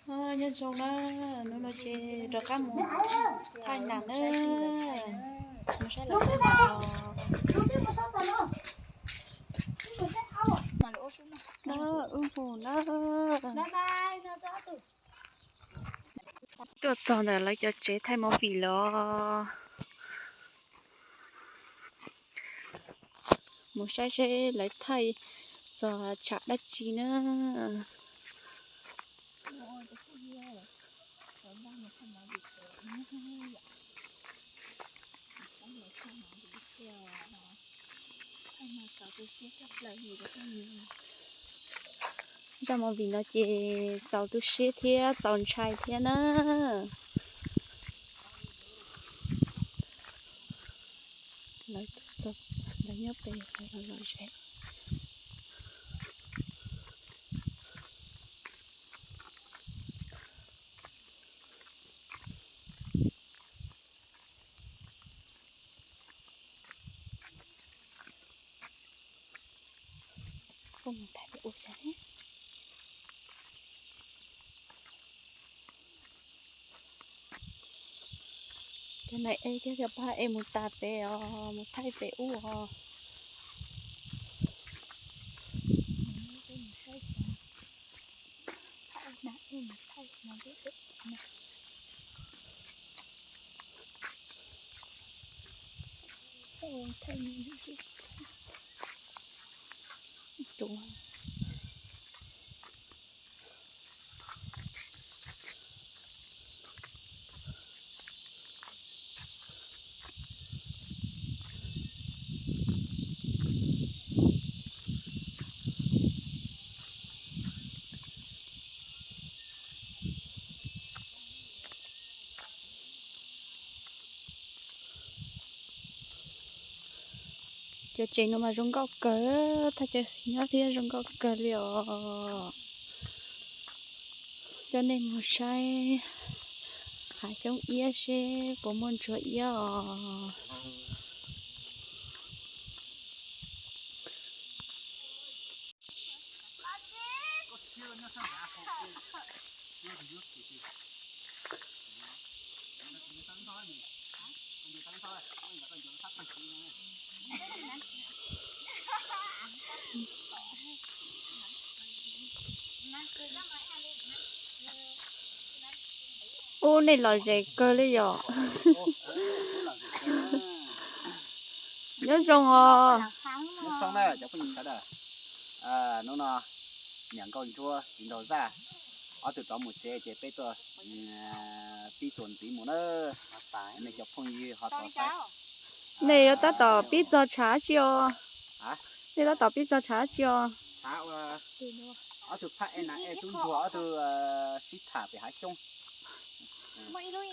Nyob zoo na, hnub no ces rov qab mus thaij nas na, mus saib lawv thaij nas os. Wb mus na. Tuaj txog ntawm lawv cov tsev thaij movie lawm os. Mus saib seb lawv thaij txog tshav dab tsi na. Zaj movie no ces txaus tu siab thiab txaus ntshai thiab na. Lawv nyob pem lawv los ze. Cov na ej thiab cov pab ej mus tas pem os, mus thaij pem ub os. Cov tsev no mas zoo nkauj kawg, thaj chaw xis nyob thiab zoo nkauj kawg li os. Coj nej mus saib hav xyoob iab seb puas muaj ntsuag iab os. Ub, nej lom zem kawg li yom. Nyob zoo os. Nyob zoo na cov phooj ywg sawv daws. Hnub no niam nkauj ntsuab txiv nraug zaj, ob tug rov mus tsev ces peb tuaj pib txuas ntxiv mus na. Nej cov phooj ywg ho tau saib. Nej yuav tab tom pib txog tshav tsi os? Nej tab tom pib txog tshav tsi os? Ob tug phab ej nas ej tub ntsuag ob tug sib tham pem hav xyoob.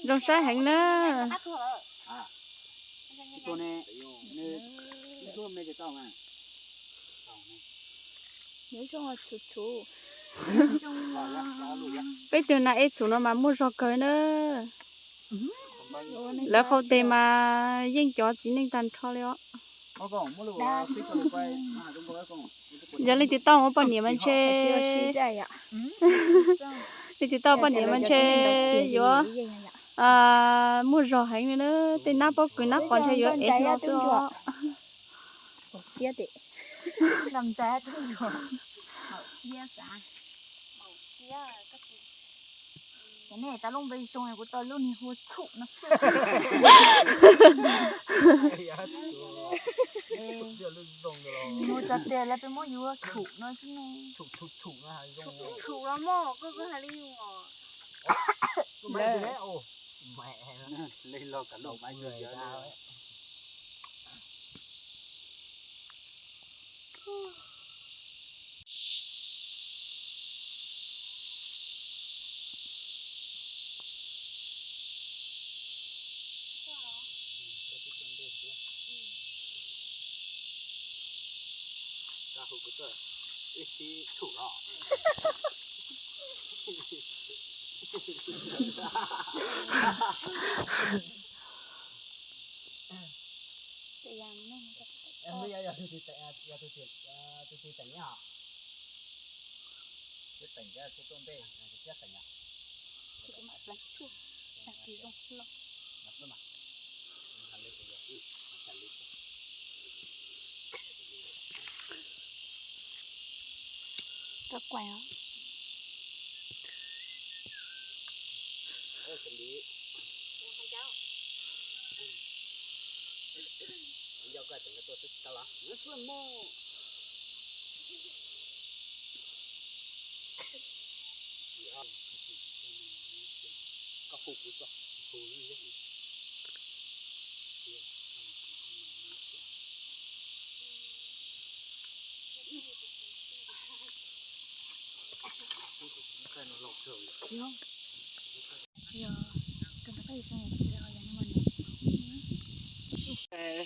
Zoo saib heev na. Peb tug nas ej txhum no mas muaj zog kawg na. Lawv qhau tes mas yeej cov txiv neej tag nrho li os. Yog leej twg tau ua poj niam mas ntshe, leej twg tau ua poj niam mas ntshe yuav muaj zog heev li na. Tej nab pob kws nab qos ntshe yuav ev hlo xwb os. Nej tau lub npe zoo kuv tau lub niag hu tshum no xwb. Mus tso tiag lawv peb muab yuav tshum no xwb ne. Tshum los mog, koj hais li os. Wb sib tshum los. Tus twg teem, yog tus twg teem os? Tus teem thiab tus tuaj ntej, tus thiab teem os.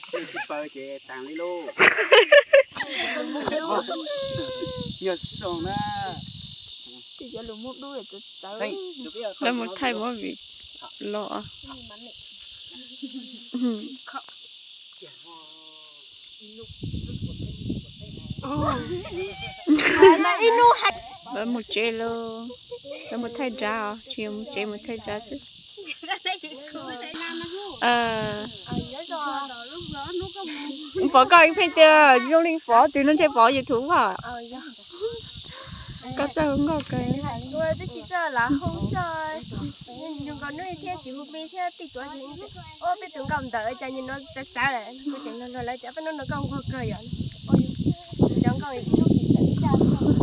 Tsis paws ces taag li lauj. Yog zoo na. Lawv mus thaij movie los. Lawv mus tsev lauj, lawv mus thaij dlav os, tsis yog mus tsev, mus thaij dlav xwb. Pov koj ib pheej tias zoo li Pov twg no ntshe Pov YouTube os. Koj txawj hu nkauj kawg. Twb tsis txawj lav hu xwb, zoo nkaus hnub thiab tsis hu me thiab tej tuav ua peb tus nkauj ntawm cas nyias no txawv txawv lawm, kuv tseem nrog lawv tias peb hnub no nkauj nquag kawg yom. Cov nkauj ib hnub tsis txawv tshaj.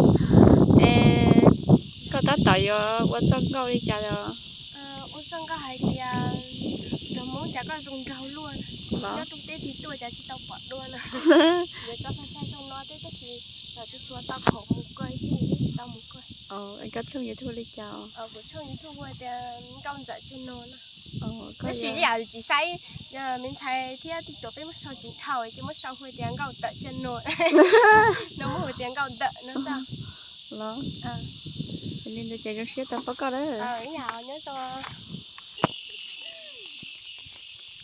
Es koj tab tom yuav ua txoj nkauj li cas os? Ua txoj nkauj hais tias nrog Hmoob cas koj zoo nraug luaj, nyob rau teb twg tuaj cas tsis tau pom dua no. Yuav tso sai sai zoo no thiab tab sis tsis tshua tau khoom mus kawg thiab, tsis tau mus kawg. Koj tshooj YouTube li cas? Kuv tshooj YouTube hu tias Nkauj Ntxawm Channel no. Tab sis ib yam tsis xaiv me ntxhais thiab tej tuav peb muab sau tsis dhau ces muab sau hu tias Nkauj Ntxawm Channel no, muab hu tias Nkauj Ntxawm no xwb. Los li ntawd ces zoo siab tau pom koj lawm.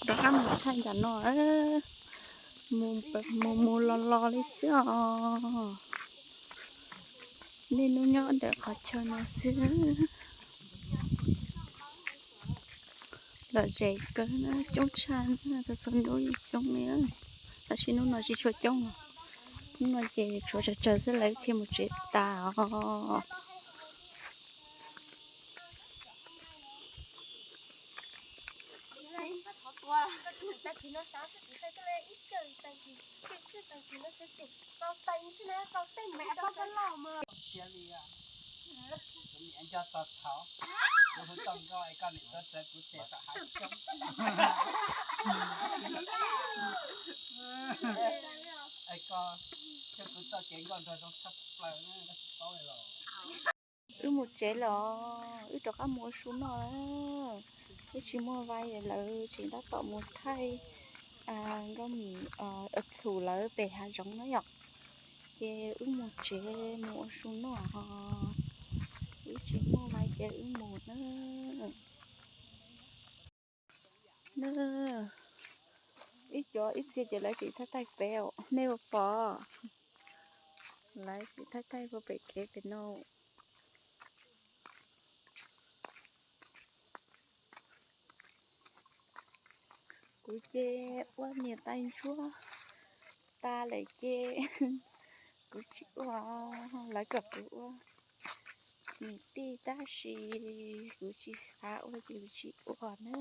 Rov qab mus thaij ntawm no, mus mus los los li xwb os. Niaj hnub nyob ntawm qhov chaw no xwb. Lom zem kawg, coob tshaj, txhua txhua hnub yeej coob li. Tab sis hnub no tsis tshua coob, hnub no ces tshuav tsawg tsawg xwb, lawv ib txhia mus tsev tas os. Wb mus tsev los, wb rov qab mus ua su noj. Wb tsis muaj vai, lawv tseem tab tom mus thaij nkauj mim txhum lawv pem hav zoov na yom. Ces wb mus tsev mus ua su noj, wb tsis muaj vai ces wb mus na. Na, ib cov ib txhia ces lawv tseem thaij thaij pem, nej puas pom? Lawv tseem thaij thaij puag pem kev pem no. Kuv ces ua niam tais ntsuab tas lawm ces kuv tsis ua, lawv kom kuv ua niam tij tab sis kuv tsis xav ua ces kuv tsis ua na.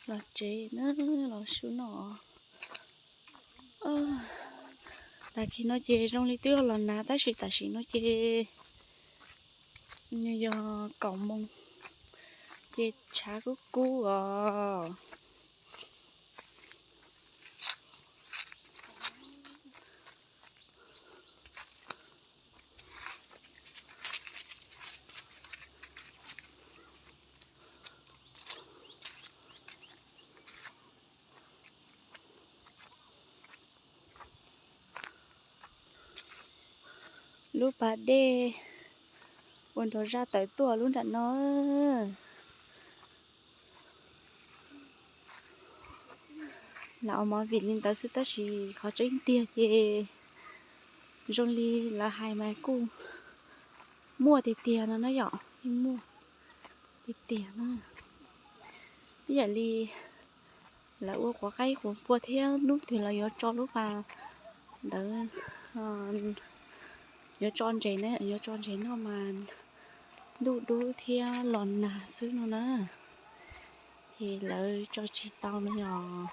Los tsev na, los su noj. Tag kis no ces zoo li twb los nag tab sis tam sim no ces nws yog kaum moos ces tshav kub kub os. Lub pas dej uas nrov zaj tawm tuaj lub nram no. Lam ua movie li ntawd xwb tab sis qhov tseeb tiag ces Zoo li lawv hais mas kuj muaj tiag tiag no na yom, yeej muaj tiag tiag na. Ib yam li lawv ua quav qaib quav npua thiab hnub twg lawv yuav tso lub pas ntawd, yuav tso ntses na, yuav tso ntses noj mas ntuj dub thiab los nag xwb no na, ces lawv tso tsis tau no yom.